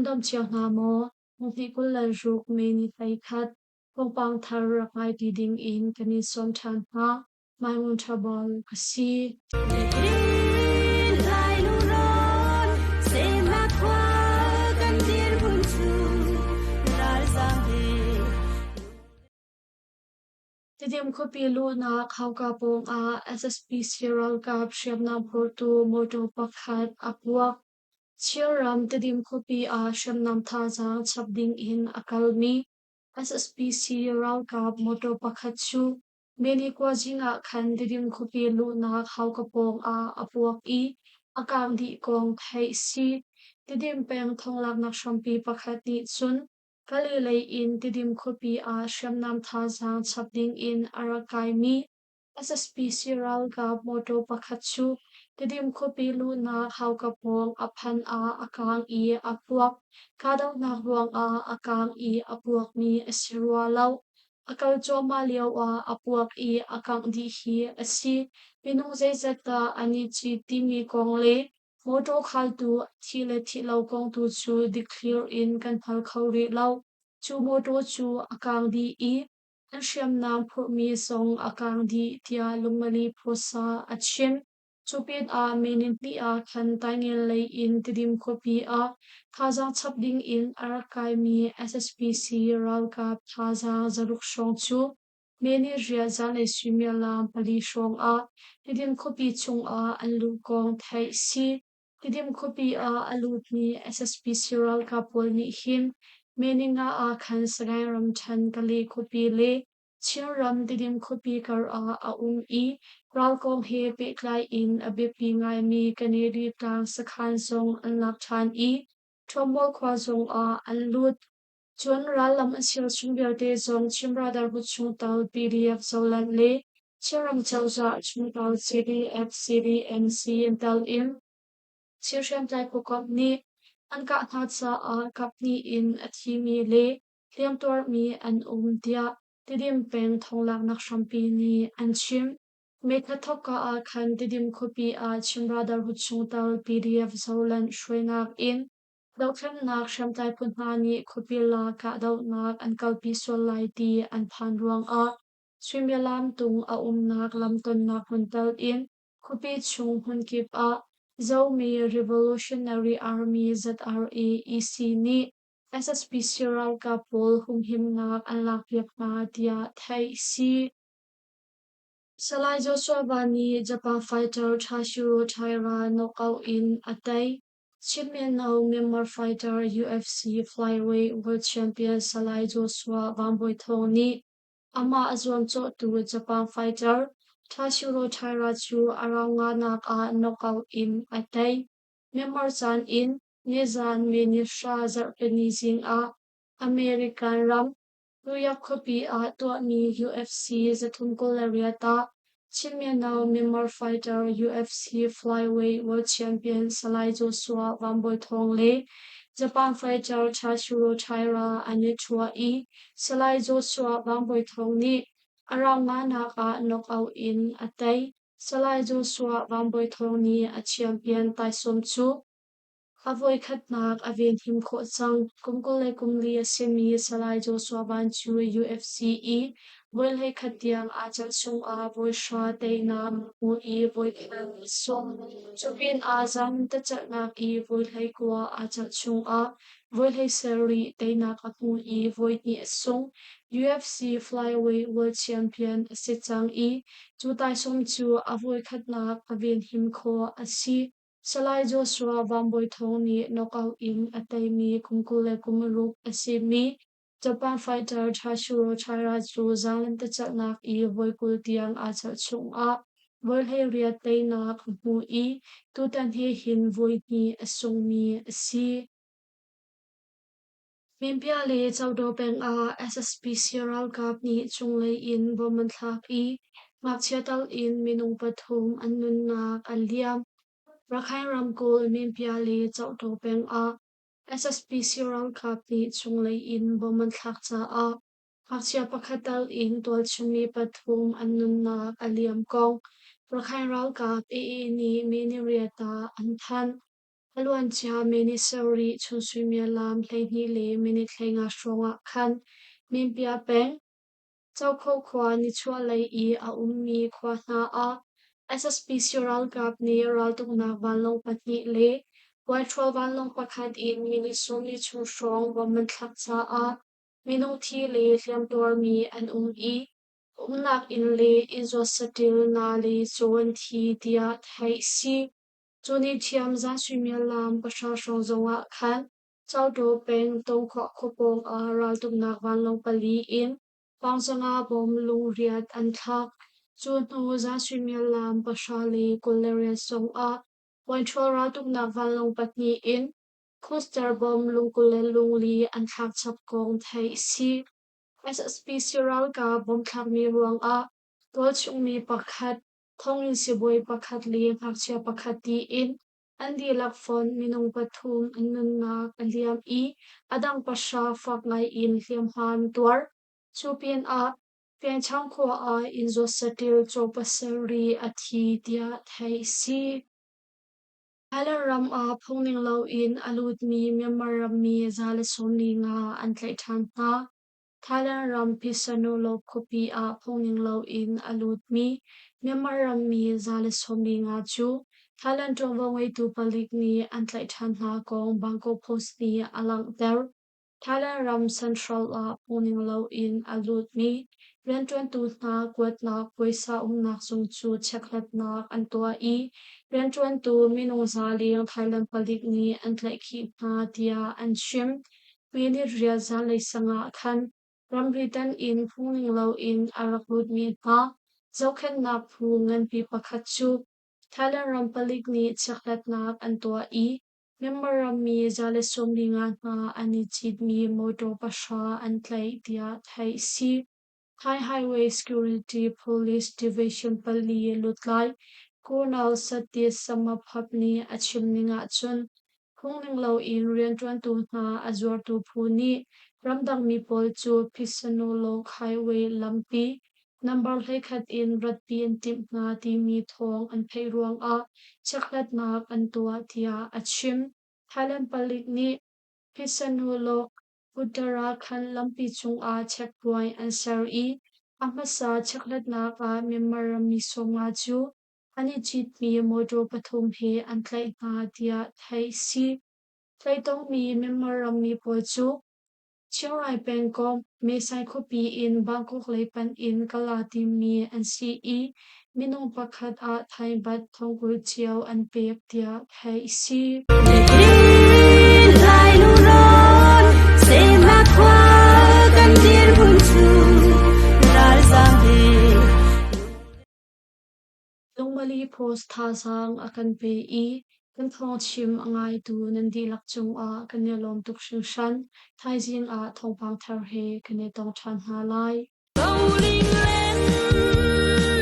dam cio hna maw? Hnih 26 May ni 11 thawngpang thar rak ngai ti ding in kan in sawm ṭhan hna. Maimun ṭha bal ka si. Tidim khuapi luhnak hauka pawngah SSPC ralkap hriamnam phortu motor pakhat a puak. Chinram Tidim khuapi ah hriamnam thazaang chap ding in a kalmi SSPC ralkap motor pakhat cu Menikua zing ah khan Tidim khuapi luhnak hauka pawng ah a puak i a kaang dih kong theih si. Tidim peng thonglaknak hrampi pakhat nih cun Kale lei in Tidim khuapi ah hriamnam thazaang chap ding in a rak kaimi SSPC ralkap mawṭaw pakhat cu Tidim khuapi luhnak hauka pawng a phanh ah a kaang i a puak. Kahdohnak ruangah a kaang i a puakmi a si rua lo. A kal cuahmah lioah a puak i a kangh dih hi a si. Minung zeizat dah an i cit timi kong le Mawṭaw khaltu a thih le thih lo kong tu cu dikthlir in kan hngal kho rih lo. Cu mawṭaw cu a kaang dih i an hriamnam phurhmi zong a kaang dih, tiah Lungmali Phuasa a chim. Cu pinah May nihnih ah khan Taingen lei in Tidim khuapi ah thazaang chap ding in a rak kaimi SSPC ralkap thazaang 600 hrawng cu May ni riah zanlei suimilam 4 hrawng ah Tidim khuapi chungah an luh kong theih si. Tidim khuapi ah a lutmi SSPC ralkap pawl nih hin May ni nga ah khan Sagaing ramṭhen Kale khuapi le Chinram Tidim khuapi kar ah a um i ral kong he pehtlai in a biapi ngaimi Kaneri tlang sakhan zong an lak ṭhan i Ṭhawmmawl khua zong ah an lut. Cun rallam an ser chung vialte zong Chin Brotherhood chungtel PDF Zoland le Chinram cozah chungtel CDF CDMC an tel in Chin hriamtlai phukomh nih an kah hna caah kaphnih in a thimi le hliamtuarmi an um tiah Tidim peng thonglaknak hrampi nih an chim. May thla thawkka ah khan Tidim khuapi ah Chin Brotherhood chungtel PDF Zoland hruainak in Dohthlennak hriamtlai phu hna nih khuapi lak kahdohnak an kalpi sual lai ti an phan ruangah suimilam tung a umnak lamtonnak hmun tal in khuapi chung hmunkip ah Zomi Revolutionary Army ZRA EC nih SSPC ralkap pawl humhimnak an lakpiak hna tiah theih si. Salai Joshua Van nih Japan fighter Tashiro Taira knockout in a tei. Chin Mino Myanmar fighter UFC flyweight world champion Salai Joshua Van Bawi Thawng nih amah a zuamcawhtu Japan fighter Tashiro Taira cu a round nganak ah knockout in a tei. Myanmar caan in nizaan May ni hra zarhpini zing ah American ram New York khuapi ah tuahmi UFC 38 ah Chin Mino Myanmar fighter UFC flyweight world champion Salai Joshua Van Bawi Thawng le Japan fighter Tashiro Taira an i ṭhua i Salai Joshua Van Bawi Thawng nih a round nganak ah knockout in a tei. Salai Joshua Van Bawi Thawng nih a champion taisawm cu A voikhatnak a venhim khawh cang. Kum 24 a simi Salai Joshua Van cu UFC i voi 11 tiang aa celh chungah voi hra teinak a hmu i voikhat a sung. Cu pinah zan tacelhnak i voi 19 aa celh chungah voi 17 teinak a hmu i voi hnih a sung. UFC flyweight world champion a si cang i cu taisawm cu a voikhatnak a venhim khawh a si. Salai Joshua Van Bawi Thawng nih knockout in a teimi kum 26 a simi Japan fighter Tashiro Taira cu zaanglentecelhnak i voi 20 tiang aa celh chungah voi 18 teinak a hmu i tutan he hin voi hnih a sungmi a si. Minbia le Codaw peng ah SSPC ralkap nih cunglei in bomb an thlak i ngakchia tal in minung pathum an nunnak an liam. Rakhine ramkulh Minbia le Cohtaw peng ah SSPC ralkap nih cunglei in bomb an thlak caah ngakchia pakhat tal in tualchung mi pathum an nunnak a liam kong Rakhine ralkap AA nih May ni riat ah an thanh. A luancia minute sarih chun suimilam 12 le minute 15 hrawng ah khan Minpia peng, Cokho khua nichuahlei i a ummi khua hna ah SSPC ralkap nih raltuknak vanlawng pahnih le Whitehall vanlawng pakhat in minute 40 chung hrawng bomb an thlak caah minung thi le hliamtuarmi an um i umnak inn le inn zuat saṭil na le caw an thi tiah theih si. Cu ni ṭhiam zan suimilam pahra hrawng zongah khan Caudaw peng Tongkhua khua pawng ah raltuknak vanlawng pali in Pangzanga bom lungriat an thlak. Cu hnu zan suimilam 10:28 zongah Puanṭhual raltuknak vanlawng pahnih in Cluster bom lung 24 an thlak chap kong theih a si. SSPC ralkap bom thlakmi ruangah tualchungmi pakhat, thonginn sibawi pakhat le ngakchia pakhat tiin an dihlak fonh minung pathum an nunnak a liam i a dang pahra fak ngaiin hliamhma an tuar. Cu pinah Pyeongchang khua ah inn zawt saṭil caw pasarih a thi tiah theih a si. Thailand ram ah phungning loin a lutmi Myanmar rammi 145 an tlaih ṭhan hna. Thailand ram Phitsanulok khuapi ah phungning loin a lutmi Myanmar rammi 145 cu Thailand ṭuanvo ngeitu palik nih an tlaih ṭhan hna kong Bangkok Post nih a langhter. Thailand ram Central ah phungning loin a lutmi rianṭuantu hna kuatnak puaisa umnak zung cu chekhlatnak an tuah i rianṭuantu minung za leng Thailand palik nih an tlaihkhih hna tiah an chim. Minute riat zanlei sang ah khan ramri tan in phungning loin a rak lutmi hna zohkhenhnak phu nganpi pakhat cu Thailand ram palik nih chekhlatnak an tuah i Myanmar rammi 145 hna an i citmi mawṭaw pahra an tlaih tiah theih a si. Thai Highway Security Police Division pali lutlai Colonel Satit Samaphap nih a chim ning ahcun phungning loin rianṭuantu hna a zuartu phu nih ramdangmi pawl cu Phitsanulok Highway lampi Number 11 in ratpi an timh hna timi thawng an theih ruangah chekhlatnak an tuah tiah a chim. Thailand palik nih Phitsanulok Uttarakhand lampi cungah checkpoint an ser i a hmasa chekhlatnak ah Myanmar rammi 50 cu an i citmi mawṭaw pathum he an tlaih hna tiah theih a si. Tlaih-tongmi Myanmar rammi pawl cu Chiang Rai pengkomh Mesai khuapi in Bangkok lei panh in kal aa timmi an si i minung pakhat ah Thai baht 50,000 cio an pek tiah theih a si. Lai lungrawn semnak khua kan dirhmun cu ralzam he. Lungmali Post thazaang a kan pe i kan thawngchim a ngaitu nan dihlak cungah kan i lawm tuk hringhran. Thaizing ah thawngpang thar he kan i tong ṭhan hna lai. Roling len.